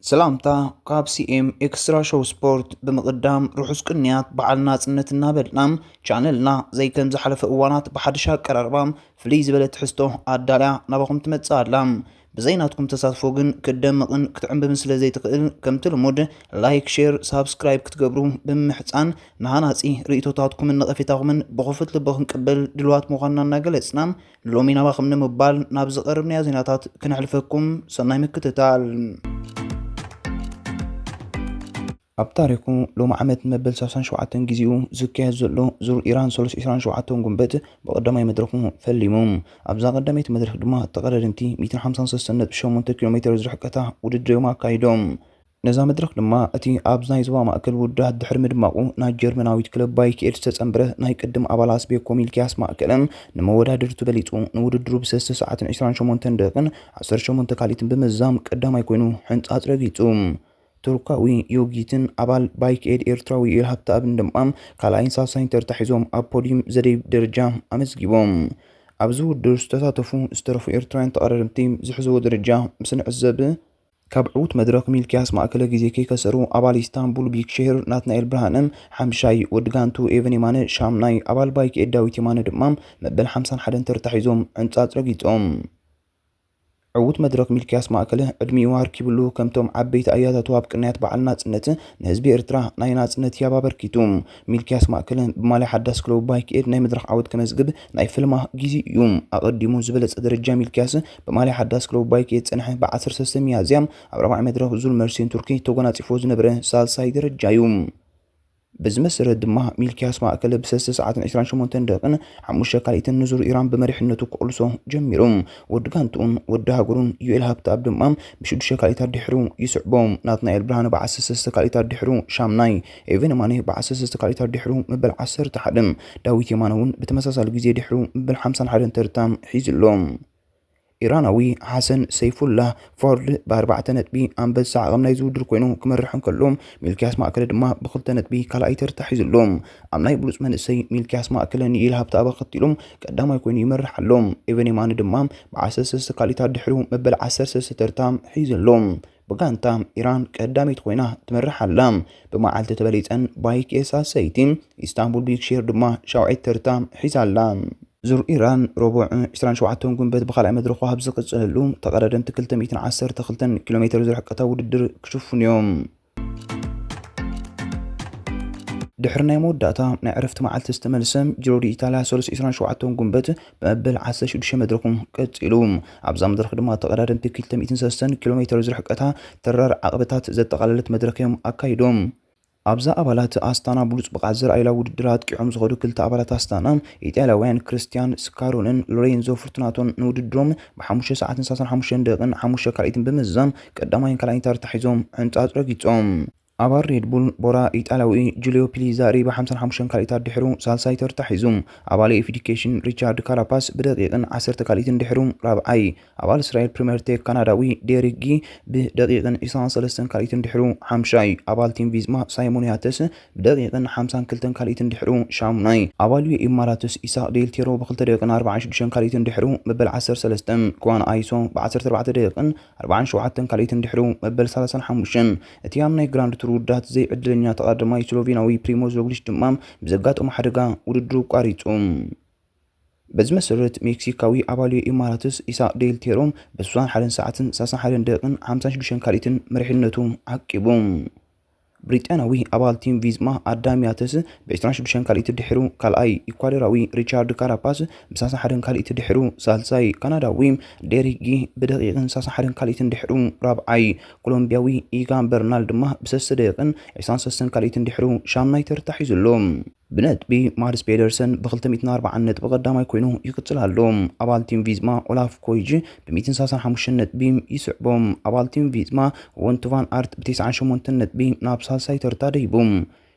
ሰላምታ ካብ ሲኤም ኤክስትራ ሾው ስፖርት። ብምቕዳም ርሑስ ቅንያት በዓል ናጽነት እናበልና፣ ቻነልና ዘይከም ዝሓለፈ እዋናት ብሓድሽ ኣቀራርባ ፍልይ ዝበለ ትሕዝቶ ኣዳልያ ናባኹም ትመጽእ ኣላ። ብዘይ ናትኩም ተሳትፎ ግን ክትደምቕን ክትዕምብብን ስለ ዘይትኽእል፣ ከምቲ ልሙድ ላይክ፣ ሼር፣ ሳብስክራይብ ክትገብሩ ብምምሕጻን፣ ንሃናጺ ርእይቶታትኩምን ነቐፌታኹምን ብኽፉት ልቢ ክንቅበል ድልዋት ምዃንና እናገለጽና፣ ንሎሚ ናባኹም ንምባል ናብ ዝቐርብናዮ ዜናታት ክነሕልፈኩም። ሰናይ ምክትታል። ኣብ ታሪኹ ሎሚ ዓመት መበል ሰላሳን ሸውዓተን ግዜኡ ዝካየድ ዘሎ ዙር ኢራን ሰለስተ ዒስራን ሸውዓተን ጉንበት ብቐዳማይ መድረኹ ፈሊሙ። ኣብዛ ቀዳመይቲ መድረኽ ድማ ተቐዳደምቲ ሚእትን ሓምሳን ሰለስተን ነጥቢ ሸሞንተ ኪሎ ሜትር ዝርሕቀታ ውድድር እዮም ኣካይዶም። ነዛ መድረኽ ድማ እቲ ኣብ ናይ ዞባ ማእከል ውድድራት ድሕሪ ምድማቑ ናይ ጀርመናዊት ክለብ ባይክ ኤድ ዝተጸንበረ ናይ ቅድም ኣባል ኣስቤኮ ሚልኪያስ ማእከለ ንመወዳድርቱ በሊጹ ንውድድሩ ብሰለስተ ሰዓትን ዒስራን ሸሞንተን ደቂቕን ዓሰርተ ሸሞንተ ካልኢትን ብምዝዛም ቀዳማይ ኮይኑ ሕንጻጽ ረጊጹ። ቱርካዊ ዮጊትን ኣባል ባይክ ኤድ ኤርትራዊ ዩኤል ሃብተኣብን ድማ ካልኣይን ሳልሳይን ተርታ ሒዞም ኣብ ፖዲዩም ዘደይብ ደረጃ ኣመዝጊቦም። ኣብዚ ውድድር ዝተሳተፉ ዝተረፉ ኤርትራውያን ተቐዳደምቲ ዝሕዝዎ ደረጃ ምስ ንዕዘብ፣ ካብ ዕዉት መድረኽ ሚልኪያስ ማእከለ ግዜ ከይከሰሩ ኣባል ኢስታንቡል ቢክሼር ናትናኤል ብርሃነ ሓምሻይ፣ ወዲ ጋንቱ ኤቨን የማነ ሻምናይ፣ ኣባል ባይክ ኤድ ዳዊት የማነ ድማ መበል ሓምሳን ሓደን ተርታ ሒዞም ዕንጻጽ ረጊጾም። ዕዉት መድረኽ ሚልኪያስ ማእከለ ዕድሚኡ ኣርኪብሉ ከምቶም ዓበይቲ ኣያታቱ ኣብ ቅንያት በዓል ናጽነት ንህዝቢ ኤርትራ ናይ ናጽነት ያብ ኣበርኪቱ። ሚልኪያስ ማእከለ ብማልያ ሓዳስ ክለቡ ባይክ ኤድ ናይ መድረኽ ዓወት ከመዝግብ ናይ ፍልማ ግዜ እዩ። ኣቐዲሙ ዝበለጸ ደረጃ ሚልኪያስ ብማልያ ሓዳስ ክለቡ ባይክ ኤድ ጸንሐ ብዓሰርተ ሰለስተ ሚያዝያ ኣብ ራብዓይ መድረኽ ዙር መርሴን ቱርኪ ተጎናጺፎ ዝነበረ ሳልሳይ ደረጃ እዩ። በዚ መሰረት ድማ ሚልኪያስ ማእከለ ብሰለስተ ሰዓትን ዒስራን ሸሞንተን ደቂቕን ሓሙሽተ ካልኢትን ንዙር ኢራን ብመሪሕነቱ ክቕልሶ ጀሚሩ። ወዲ ጋንትኡን ወዲ ሃገሩን ዩኤል ሃብተኣብ ድማ ብሽዱሽተ ካልኢታት ድሕሩ ይስዕቦ። ናትናኤል ብርሃነ ብዓሰርተ ሰለስተ ካልኢታት ድሕሩ ሻምናይ፣ ኤቨን የማነ ብዓሰርተ ሰለስተ ካልኢታት ድሕሩ መበል ዓሰርተ ሓደ፣ ዳዊት የማነ እውን ብተመሳሳሊ ግዜ ድሕሩ መበል ሓምሳን ሓደን ተርታ ሒዙ ኣሎ። ኢራናዊ ሓሰን ሰይፉላህ ፎርድ ብኣርባዕተ ነጥቢ ኣንበሳ ዓቐም ናይዚ ውድድር ኮይኑ ክመርሕ እንከሎ፣ ሚልኪያስ ማእከለ ድማ ብኽልተ ነጥቢ ካልኣይ ተርታ ሒዙ ኣሎ። ኣብ ናይ ብሉጽ መንእሰይ ሚልኪያስ ማእከለ ንዩኤል ሃብተኣብ ኣኸቲሉ ቀዳማይ ኮይኑ ይመርሕ ኣሎ። ኤቨን የማነ ድማ ብዓሰርተ ሰለስተ ካልኢታት ድሕሩ መበል ዓሰርተ ሰለስተ ተርታ ሒዙ ኣሎ። ብጋንታ ኢራን ቀዳመይቲ ኮይና ትመርሕ ኣላ። ብመዓልቲ ተበሊጸን ባይክ ኤድ ሳልሰይቲ፣ ኢስታንቡል ቢክሼር ድማ ሻውዓይቲ ተርታ ሒዛ ኣላ። ዙር ኢራን ረቡዕ ዒስራን ሸውዓተን ጉንበት ብኻልኣይ መድረኹ ኣብ ዝቕጽለሉ፣ ተቐዳደምቲ ክልተ ሚእትን ዓሰርተ ክልተን ኪሎ ሜትር ዝርሕቀታ ውድድር ክሽፍኑ እዮም። ድሕሪ ናይ መወዳእታ ናይ ዕረፍቲ መዓልቲ ዝተመልሰ ጂሮ ዲ ኢታልያ ሰለስተ ዒስራን ሸውዓተን ጉንበት ብመበል ዓሰርተ ሽዱሽተ መድረኹ ቀጺሉ። ኣብዛ መድረኽ ድማ ተቐዳደምቲ ክልተ ሚእትን ሰለስተን ኪሎ ሜትር ዝርሕቀታ ተራር ዓቐበታት ዘጠቓለለት መድረኽ እዮም ኣካይዶም። ኣብዛ ኣባላት ኣስታና ብሉጽ ብቕዓት ዘርኣዩላ ውድድር ኣጥቂዖም ዝኸዱ ክልተ ኣባላት ኣስታና፣ ኢጣልያውያን ክርስቲያን ስካሮንን ሎሬንዞ ፎርቱናቶን ንውድድሮም ብሓሙሽተ ሰዓትን ሰላሳን ሓሙሽተን ደቂቕን ሓሙሽተ ካልኢትን ብምዝዛም ቀዳማይን ካልኣይን ተርታ ሒዞም ሕንጻጽ ረጊጾም። ኣባል ሬድ ቡል ቦራ ኢጣልያዊ ጁልዮ ፒሊዛሪ ብሓምሳን ሓሙሽተን ካልኢታት ድሕሩ ሳልሳይ ተርታ ሒዙ። ኣባል ኤፍ ዲ ኬ ሪቻርድ ካራፓስ ብደቂቕን ዓሰርተ ካልኢትን ድሕሩ ራብዓይ። ኣባል እስራኤል ፕሪምየር ቴክ ካናዳዊ ዴሪክ ጊ ብደቂቕን ዒስራን ሰለስተን ካልኢትን ድሕሩ ሓምሻይ። ኣባል ቲም ቪዝማ ሳይሞን ያተስ ብደቂቕን ሓምሳን ክልተን ካልኢትን ድሕሩ ሻሙናይ። ኣባል ዩ ኤ ኢማራትስ ኢሳቅ ዴል ቴሮ ብክልተ ደቂቕን ኣርባዓን ሽዱሽተን ካልኢትን ድሕሩ መበል ዓሰርተ ሰለስተ። ክዋን ኣይሶ ብዓሰርተ ኣርባዕተ ደቂቕን ኣርባዓን ሸውዓተን ካልኢትን ድሕሩ መበል ሰላሳን ሓሙሽተን። እቲ ኣብ ናይ ግራንድ ቱር ውዳት ዘይዕድለኛ ተቐዳዳማይ ስሎቬናዊ ፕሪሞዝ ሮግሊች ድማ ብዘጋጠሞ ሓደጋ ውድድሩ ኣቋሪጹ። በዚ መሰረት ሜክሲካዊ ኣባል ዩ ኤ ኢማራትስ ኢሳቅ ዴል ቴሮ ብስሳን ሓደን ሰዓትን ሰላሳን ሓደን ደቂቕን ሓምሳን ሽዱሽተን ካልኢትን መሪሕነቱ ዓቂቡ። ብሪጣንያዊ ኣባል ቲም ቪዝማ ኣዳም ያተስ ብዒስራን ሽዱሽተን ካልኢት ድሕሩ ካልኣይ፣ ኢኳዶራዊ ሪቻርድ ካራፓስ ብሰላሳን ሓደን ካልኢት ድሕሩ ሳልሳይ፣ ካናዳዊ ዴሪክ ጊ ብደቂቕን ሰላሳን ሓደን ካልኢትን ድሕሩ ራብዓይ፣ ኮሎምቢያዊ ኢጋን በርናል ድማ ብሰለስተ ደቂቕን ዒስራን ሰለስተን ካልኢትን ድሕሩ ሻምናይ ተርታ ሒዙ ኣሎ። ብነጥቢ ማድስ ፔደርሰን ብክልተ ሚእትን ኣርባዓን ነጥቢ ቀዳማይ ኮይኑ ይቕጽል ኣሎ። ኣባል ቲም ቪዝማ ኦላፍ ኮይጅ ብሚእትን ሰላሳን ሓሙሽተን ነጥቢ ይስዕቦ። ኣባል ቲም ቪዝማ ወንት ቫን ኣርት ብተስዓን ሸሞንተን ነጥቢ ናብ ሳልሳይ ተርታ ደይቡ።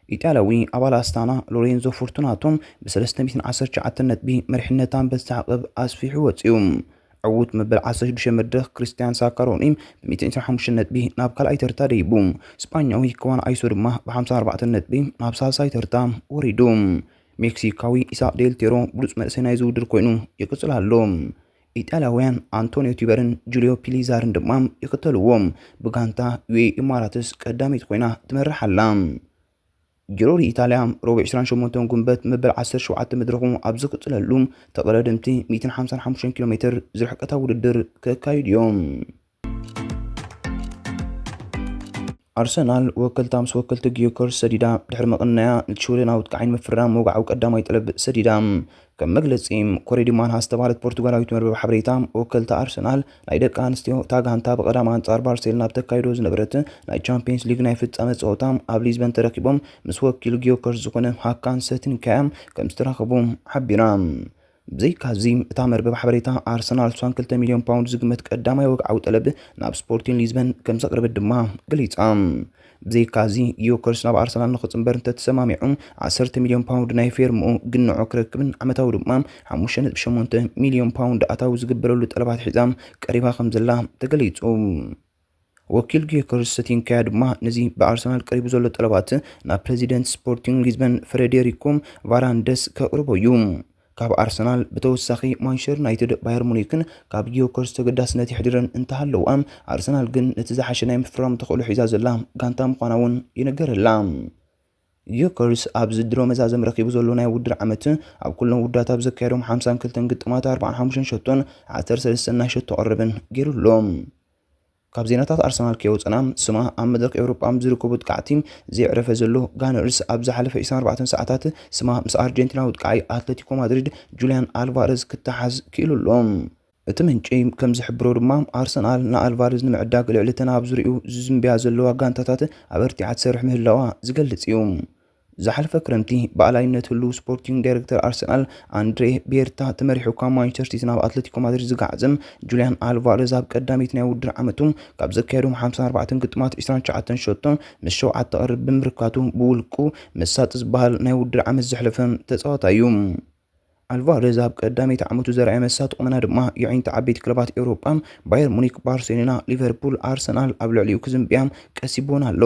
ኢጣልያዊ ኣባል ኣስታና ሎሬንዞ ፎርቱናቶ ብሰለስተ ሚእትን ዓሰርተ ትሽዓተን ነጥቢ መሪሕነት ኣንበሳ ዓቐብ ኣስፊሑ ወጺኡ። ዕዉት መበል ዓሰርተ ሽዱሽተ መድረኽ ክርስቲያን ሳካሮኒ ብሚእትን ዕስራን ሓሙሽተን ነጥቢ ናብ ካልኣይ ተርታ ደይቡ። ስጳኛዊ ክዋን ኣይሶ ድማ ብሓምሳን ኣርባዕተን ነጥቢ ናብ ሳልሳይ ተርታ ወሪዱ። ሜክሲካዊ ኢሳቅ ዴል ቴሮ ብሉጽ መንእሰይ ናይዚ ውድድር ኮይኑ ይቕጽል ኣሎ። ኢጣልያውያን ኣንቶኒዮ ቲበርን ጁልዮ ፒሊዛርን ድማ ይኽተልዎም። ብጋንታ ዩ ኤ ኢ ኢማራትስ ቀዳመይቲ ኮይና ትመርሕ ኣላ። ጊሮ ዲ ኢጣልያ ረቡዕ ዕስራን ሸሞንተን ጉንበት መበል ዓሰርተ ሸውዓተ መድረኹ ኣብ ዝቕጽለሉ፣ ተቐዳደምቲ ሚእትን ሓምሳን ሓሙሽተን ኪሎ ሜትር ዝርሕቀታ ውድድር ከካይዱ እዮም። ኣርሰናል ወከልታ ምስ ወከልቲ ጊዮከርስ ሰዲዳ ድሕሪ መቐነያ፣ ንትሽወደናዊ ኣጥቃዓይ ንምፍራም መውግዓዊ ቀዳማይ ጠለብ ሰዲዳ። ከም መግለጺ፣ ኮሬ ዲ ማንሃ ዝተባህለት ፖርቱጋላዊት መርበብ ሓበሬታ፣ ወከልቲ ኣርሰናል ናይ ደቂ ኣንስትዮ እታ ጋንታ ብቐዳም ኣንጻር ባርሴሎና ኣብ ተካይዶ ዝነበረት ናይ ቻምፒየንስ ሊግ ናይ ፍጻመ ጸወታ ኣብ ሊዝበን ተረኪቦም ምስ ወኪል ጊዮከርስ ዝኾነ ሃካን ሰቲንካያ ከም ዝተራኸቡ ሓቢራ። ብዘይካዚ፣ እታ መርበብ ሓበሬታ ኣርሰናል ስሳን ክልተ ሚልዮን ፓውንድ ዝግመት ቀዳማይ ወግዓዊ ጠለብ ናብ ስፖርቲንግ ሊዝበን ከም ዘቕረበት ድማ ገሊጻ። ብዘይካዚ፣ ጊዮከርስ ናብ ኣርሰናል ንኽጽንበር እንተተሰማሚዑ፣ ዓሰርተ ሚልዮን ፓውንድ ናይ ፌርምኡ ግንዖ ክረክብን ዓመታዊ ድማ ሓሙሽተ ነጥቢ ሸሞንተ ሚልዮን ፓውንድ ኣታዊ ዝግበረሉ ጠለባት ሒዛ ቀሪባ ከም ዘላ ተገሊጹ። ወኪል ጊዮከርስ ሰቲንካያ ድማ ነዚ ብኣርሰናል ቀሪቡ ዘሎ ጠለባት ናብ ፕረዚደንት ስፖርቲንግ ሊዝበን ፍሬዴሪኮ ቫራንደስ ከቕርቦ እዩ። ካብ ኣርሰናል ብተወሳኺ ማንቸስተር ዩናይትድ፣ ባየር ሙኒክን ካብ ጊዮከርስ ተገዳስነት የሕድረን እንተሃለዋ፣ ኣርሰናል ግን ነቲ ዝሓሸ ናይ ምፍራም ተኽእሎ ሒዛ ዘላ ጋንታ ምዃና እውን ይንገረላ። ጊዮከርስ ኣብዚ ድሮ መዛዘም ረኺቡ ዘሎ ናይ ውድድር ዓመት ኣብ ኩሎም ውዳት ኣብ ዘካየዶም ሓምሳን ክልተን ግጥማት ኣርባዓን ሓሙሽተን ሸቶን ዓሰርተ ሰለስተን ናይ ሸቶ ቀረብን ገይሩ ኣሎ። ካብ ዜናታት ኣርሰናል ከይወጸና፣ ስማ ኣብ መድረኽ ኤውሮጳ ኣብ ዝርከቡ ኣጥቃዕቲ ዘየዕረፈ ዘሎ ጋነርስ፣ ኣብ ዝሓለፈ ዕስራን ኣርባዕተን ሰዓታት ስማ ምስ ኣርጀንቲናዊ ኣጥቃዓይ ኣትለቲኮ ማድሪድ ጁልያን ኣልቫረዝ ክተሓዝ ክኢሉ ኣሎ። እቲ ምንጪ ከም ዝሕብሮ ድማ፣ ኣርሰናል ንኣልቫረዝ ንምዕዳግ ልዕሊ እተን ኣብ ዙርያኡ ዝዝንብያ ዘለዋ ጋንታታት ኣበርቲዓ ትሰርሕ ምህላዋ ዝገልጽ እዩ። ዝሓለፈ ክረምቲ ብኣላይነት ህሉው ስፖርቲንግ ዳይሬክተር ኣርሰናል ኣንድሬ ቤርታ ተመሪሑ ካብ ማንቸስተር ሲቲ ናብ ኣትለቲኮ ማድሪድ ዝገዓዘ ጁልያን ኣልቫረዝ፣ ኣብ ቀዳመይቲ ናይ ውድድር ዓመቱ ካብ ዘካየዶም ሓምሳን ኣርባዕተን ግጥማት ዕስራን ትሽዓተን ሸቶ ምስ ሸውዓተ ቀርብ ብምርካቱ፣ ብውልቁ መሳጢ ዝበሃል ናይ ውድድር ዓመት ዘሕለፈ ተጻዋታይ እዩ። ኣልቫረዝ ኣብ ቀዳመይቲ ዓመቱ ዘርኣየ መሳጢ ቁመና ድማ፣ የዒንቲ ዓበይቲ ክለባት ኤውሮጳ ባየር ሙኒክ፣ ባርሴሎና፣ ሊቨርፑል፣ ኣርሰናል ኣብ ልዕሊኡ ክዝንብያ ቀሲቦን ኣሎ።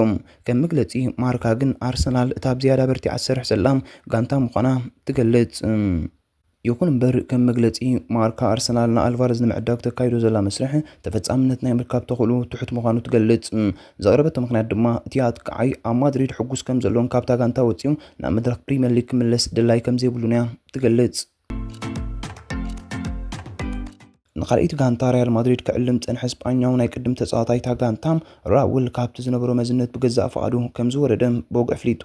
ከም መግለጺ ማርካ ግን፣ ኣርሰናል እታ ብዝያዳ በርቲዓ ትሰርሕ ዘላ ጋንታ ምዃና ትገልጽ። ይኹን እምበር፣ ከም መግለጺ ማርካ፣ ኣርሰናል ንኣልቫረዝ ንምዕዳግ ተካይዶ ዘላ መስርሕ ተፈጻምነት ናይ ምርካብ ተኽእሎ ትሑት ምዃኑ ትገልጽ። ዘቕረበቶ ምኽንያት ድማ፣ እቲ ኣጥቃዓይ ኣብ ማድሪድ ሕጉስ ከም ዘሎን ካብታ ጋንታ ወጺኡ ናብ መድረኽ ፕሪምየር ሊግ ክምለስ ድላይ ከም ዘይብሉን እያ ትገልጽ። ንኻልኣይቲ ጋንታ ሪያል ማድሪድ ክዕልም ጸንሐ ስጳኛዊ ናይ ቅድም ተጻዋታይ እታ ጋንታ ራውል ካብቲ ዝነበሮ መዝነት ብገዛእ ፍቓዱ ከም ዝወረደ ብወግዒ ኣፍሊጡ።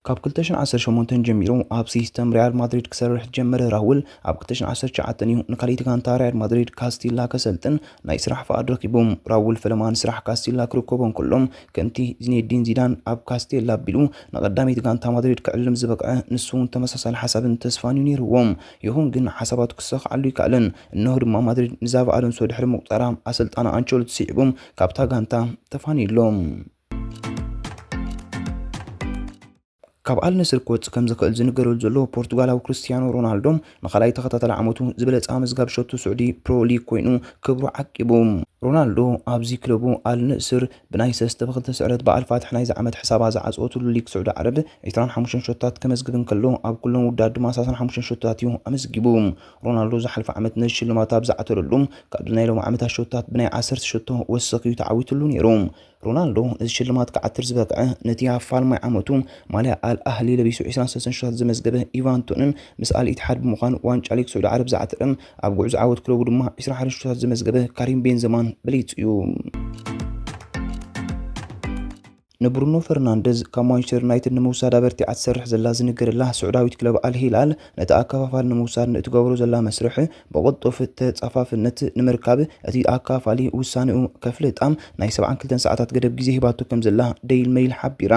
ካብ ክልተ ሽሕን ዓሰርተ ሸሞንተን ጀሚሩ ኣብ ሲስተም ሪያል ማድሪድ ክሰርሕ ዝጀመረ ራውል፣ ኣብ ክልተ ሽሕን ዓሰርተ ትሽዓተን እዩ ንኻልኣይቲ ጋንታ ሪያል ማድሪድ ካስቲላ ከሰልጥን ናይ ስራሕ ፍቓድ ረኺቡ። ራውል ፈለማ ንስራሕ ካስቲላ ክርከቦ እንከሎ፣ ከምቲ ዚኔዲን ዚዳን ኣብ ካስቴላ ኣቢሉ ንቐዳመይቲ ጋንታ ማድሪድ ክዕልም ዝበቕዐ፣ ንሱ እውን ተመሳሳሊ ሓሳብን ተስፋን እዩ ነይርዎ። ይኹን ግን፣ ሓሳባቱ ክሰኽዓሉ ኣይከኣለን። እንሆ ድማ፣ ማድሪድ ንዛቪ ኣሎንሶ ድሕሪ ምቑጻራ፣ ኣሰልጣኒ ኣንቸሎቲ ስዒቡ ካብታ ጋንታ ተፋንዩ ኣሎ። ካብ ኣል ነስር ክወጽእ ከም ዝኽእል ዝንገረሉ ዘሎ ፖርቱጋላዊ ክርስቲያኖ ሮናልዶ፣ ንኻልኣይ ተኸታታሊ ዓመቱ ዝበለጸ ኣመዝጋቢ ሸቶ ስዑዲ ፕሮ ሊግ ኮይኑ ክብሩ ዓቂቡ። ሮናልዶ ኣብዚ ክለቡ ኣል ነስር ብናይ ሰለስተ ብክልተ ስዕረት ብኣል ፋትሕ ናይዚ ዓመት ሕሳባ ዝዓጸወትሉ ሊግ ስዑዲ ዓረብ ዕስራን ሓሙሽተን ሸቶታት ከመዝግብ እንከሎ፣ ኣብ ኩሎም ውዳት ድማ ሰላሳን ሓሙሽተን ሸቶታት እዩ ኣመዝጊቡ። ሮናልዶ ዝሓለፈ ዓመት ነዚ ሽልማት ኣብ ዝዓተረሉ፣ ካብዚ ናይ ሎሚ ዓመታት ሸቶታት ብናይ ዓሰርተ ሸቶ ወሰኽ እዩ ተዓዊትሉ ነይሩ። ሮናልዶ ነዚ ሽልማት ክዓትር ዝበቅዐ፣ ነቲ ኣብ ፋልማይ ዓመቱ ማልያ ኣል ኣህሊ ለቢሱ ዕስራን ሰለስተን ሸቶታት ዘመዝገበ ኢቫን ቶንን ምስ ኣል ኢትሓድ ብምዃን ዋንጫ ሊግ ስዑዲ ዓረብ ዝዓተረ፣ ኣብ ጉዕዞ ዓወት ክለቡ ድማ ዕስራን ሓደን ሸቶታት ዘመዝገበ ካሪም ቤንዘማን በሊጹ እዩ። ንብሩኖ ፈርናንደዝ ካብ ማንቸስተር ዩናይትድ ንምውሳድ ኣበርቲዓ ትሰርሕ ዘላ ዝንገረላ ስዑዳዊት ክለብ ኣል ሂላል፣ ነቲ ኣከፋፋሊ ንምውሳድ ንእትገብሮ ዘላ መስርሕ ብቕልጡፍ ተጻፋፍነት ንምርካብ፣ እቲ ኣከፋፋሊ ውሳኔኡ ከፍልጣ ናይ ሰብዓን ክልተን ሰዓታት ገደብ ግዜ ሂባቶ ከም ዘላ ደይሊ ሜይል ሓቢራ።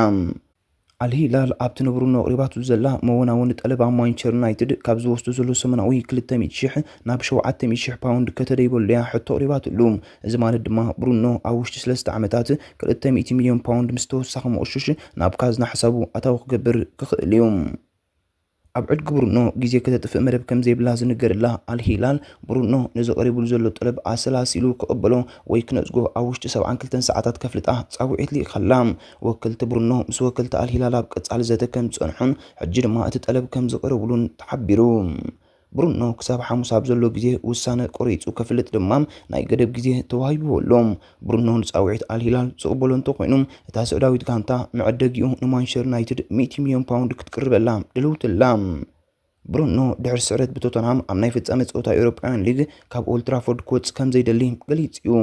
ኣል ሂላል ኣብቲ ንብሩኖ ኣቕሪባቱ ዘላ መወናወኒ ጠለብ ኣብ ማንቸስተር ዩናይትድ ካብ ዝወስዶ ዘሎ ሰሙናዊ ክልተ ሚእቲ ሽሕ ናብ ሸውዓተ ሚእቲ ሽሕ ፓውንድ ከተደይበሉ እያ ሕቶ ኣቕሪባትሉ። እዚ ማለት ድማ፣ ብሩኖ ኣብ ውሽጢ ሰለስተ ዓመታት ክልተ ሚእቲ ሚልዮን ፓውንድ ምስ ተወሳኺ ምቕሹሽ ናብ ካዝና ሕሳቡ ኣታዊ ክገብር ክኽእል እዩ። ኣብ ዕድጊ ብሩኖ ግዜ ከተጥፍእ መደብ ከም ዘይብላ ዝንገረላ ኣል ሂላል፣ ብሩኖ ነዚ ቀሪቡሉ ዘሎ ጠለብ ኣሰላሲሉ ክቕበሎ ወይ ክነጽጎ ኣብ ውሽጢ ሰብዓን ክልተን ሰዓታት ከፍልጣ ጻውዒት ልኢኻላ። ወከልቲ ብሩኖ ምስ ወከልቲ ኣል ሂላል ኣብ ቀጻሊ ዘተ ከም ዝጸንሑን፣ ሕጂ ድማ እቲ ጠለብ ከም ዝቐረቡሉን ተሓቢሩ። ብሩኖ ክሳብ ሓሙስ ኣብ ዘሎ ግዜ ውሳነ ቆሪጹ ከፍልጥ ድማ ናይ ገደብ ግዜ ተዋሂብዎ ኣሎ። ብሩኖ ንጻውዒት ኣልሂላል ዝቕበሎ እንተኾይኑ፣ እታ ስዑዳዊት ጋንታ መዕደጊኡ ንማንቸስተር ዩናይትድ ሚእቲ ሚልዮን ፓውንድ ክትቅርበላ ድልውትላ። ብሩኖ ድሕሪ ስዕረት ብቶተንሃም ኣብ ናይ ፍጻመ ጸወታ ኤውሮጳውያን ሊግ ካብ ኦልትራፎርድ ክወጽእ ከም ዘይደሊ ገሊጹ እዩ።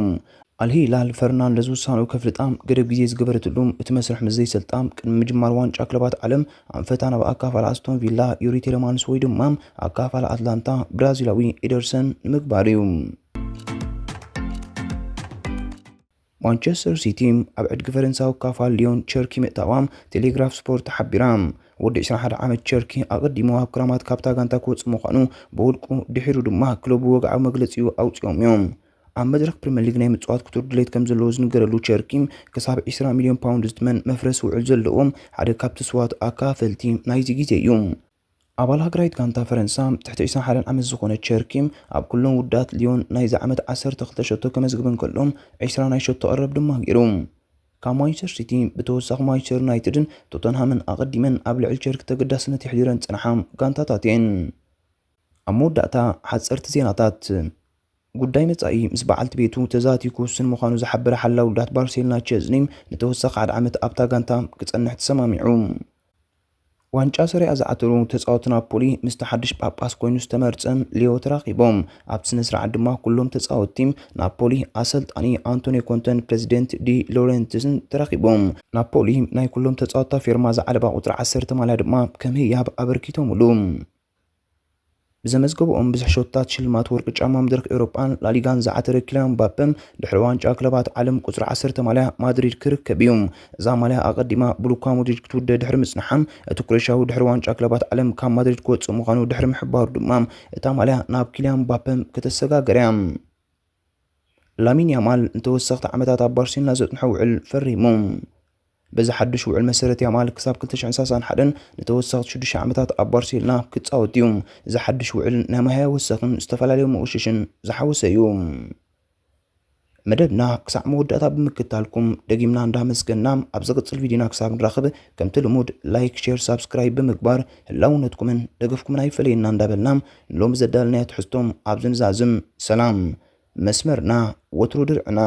ኣልሂላል ፈርናንደዝ ውሳነኡ ከፍልጣ ገደብ ግዜ ዝገበረትሉ እቲ መስርሕ ምስ ዘይሰልጣ ቅድሚ ምጅማር ዋንጫ ክለባት ዓለም ኣንፈታ ናብ ኣካፋል ኣስቶን ቪላ፣ ዩሪ ቴለማንስ ወይ ድማ ኣካፋል ኣትላንታ ብራዚላዊ ኤደርሰን ንምግባር እዩ። ማንቸስተር ሲቲ ኣብ ዕድጊ ፈረንሳዊ ካፋል ሊዮን ቸርኪ ምእታዋ ቴሌግራፍ ስፖርት ሓቢራ። ወዲ ዕስራን ሓደን ዓመት ቸርኪ ኣቐዲሙ ኣብ ክራማት ካብታ ጋንታ ክወጽእ ምዃኑ ብውልቁ ድሒሩ ድማ ክለቡ ወግዓዊ መግለጺኡ ኣውጺኦም እዮም። ኣብ መድረኽ ፕሪምየር ሊግ ናይ ምጽዋት ክቱር ድሌት ከም ዘለዎ ዝንገረሉ ቸርኪ ክሳብ ዕስራ ሚልዮን ፓውንድ ዝትመን መፍረሲ ውዕል ዘለዎ ሓደ ካብቲ ስዋት ኣካፈልቲ ናይዚ ግዜ እዩ። ኣባል ሃገራዊት ጋንታ ፈረንሳ ትሕቲ ዕስራን ሓደን ዓመት ዝኾነ ቸርኪ ኣብ ኩሎም ውዳት ሊዮን ናይዚ ዓመት ዓሰርተ ክልተ ሸቶ ከመዝግብ እንከሎ ዕስራ ናይ ሸቶ ቀረብ ድማ ገይሩ። ካብ ማንቸስተር ሲቲ ብተወሳኺ ማንቸስተር ዩናይትድን ቶተንሃምን ኣቐዲመን ኣብ ልዕሊ ቸርኪ ተገዳስነት የሕዲረን ዝጸንሓ ጋንታታት እየን። ኣብ መወዳእታ ሓጸርቲ ዜናታት። ጉዳይ መጻኢ ምስ በዓልቲ ቤቱ ተዛትዩ ክውስን ምዃኑ ዝሓበረ ሓላው ውዳት ባርሴሎና ቸዝኒ ንተወሳኺ ሓደ ዓመት ኣብታ ጋንታ ክጸንሕ ተሰማሚዑ። ዋንጫ ሰሪኣ ዝዓተሩ ተጻወቲ ናፖሊ ምስቲ ሓድሽ ጳጳስ ኮይኑ ዝተመርጸ ሊዮ ተራኺቦም። ኣብቲ ስነ ስርዓት ድማ ኩሎም ተጻወቲ ናፖሊ ኣሰልጣኒ ኣንቶኒዮ ኮንተን ፕሬዚደንት ዲ ሎረንቲስን ተራኺቦም። ናፖሊ ናይ ኩሎም ተጻወታ ፌርማ ዝዓለባ ቁጽሪ ዓሰርተ ማልያ ድማ ከም ህያብ ኣበርኪቶምሉ። ብዘመዝገበኦም ብዙሕ ሸቶታት ሽልማት ወርቂ ጫማ መድረኽ ኤውሮጳን ላሊጋን ዝዓተረ ኪልያን ምባፔ ድሕሪ ዋንጫ ክለባት ዓለም ቁጽሪ ዓሰርተ ማልያ ማድሪድ ክርከብ እዩ። እዛ ማልያ ኣቐዲማ ብሉካ ሞድሪች ክትውደ ድሕሪ ምጽንሓ፣ እቲ ክሮኤሽያዊ ድሕሪ ዋንጫ ክለባት ዓለም ካብ ማድሪድ ክወጽእ ምዃኑ ድሕሪ ምሕባሩ ድማ እታ ማልያ ናብ ኪልያን ምባፔ ከተሰጋገር እያ። ላሚን ያማል ንተወሰኽቲ ዓመታት ኣብ ባርሴሎና ዘጽንሖ ውዕል ፈሪሙ። በዚ ሓድሽ ውዕል መሰረት ያማል ክሳብ ክልተ ሽሕን ሰላሳን ሓደን ንተወሰኽቲ ሽዱሽተ ዓመታት ኣብ ባርሴሎና ክጻወት እዩ። እዚ ሓድሽ ውዕል ናይ መሃያ ወሰኽን ዝተፈላለዩ መወሸሽን ዝሓወሰ እዩ። መደብና ክሳዕ መወዳእታ ብምክታልኩም ደጊምና እንዳመስገና፣ ኣብ ዝቕጽል ቪድዮና ክሳብ ንራኸብ ከምቲ ልሙድ ላይክ፣ ሼር፣ ሳብስክራይብ ብምግባር ህላውነትኩምን ደገፍኩምን ኣይፈለየና እንዳበልና ንሎሚ ዘዳለናዮ ትሕዝቶ ኣብዚ ንዛዝም። ሰላም። መስመርና ወትሩ ድርዕና።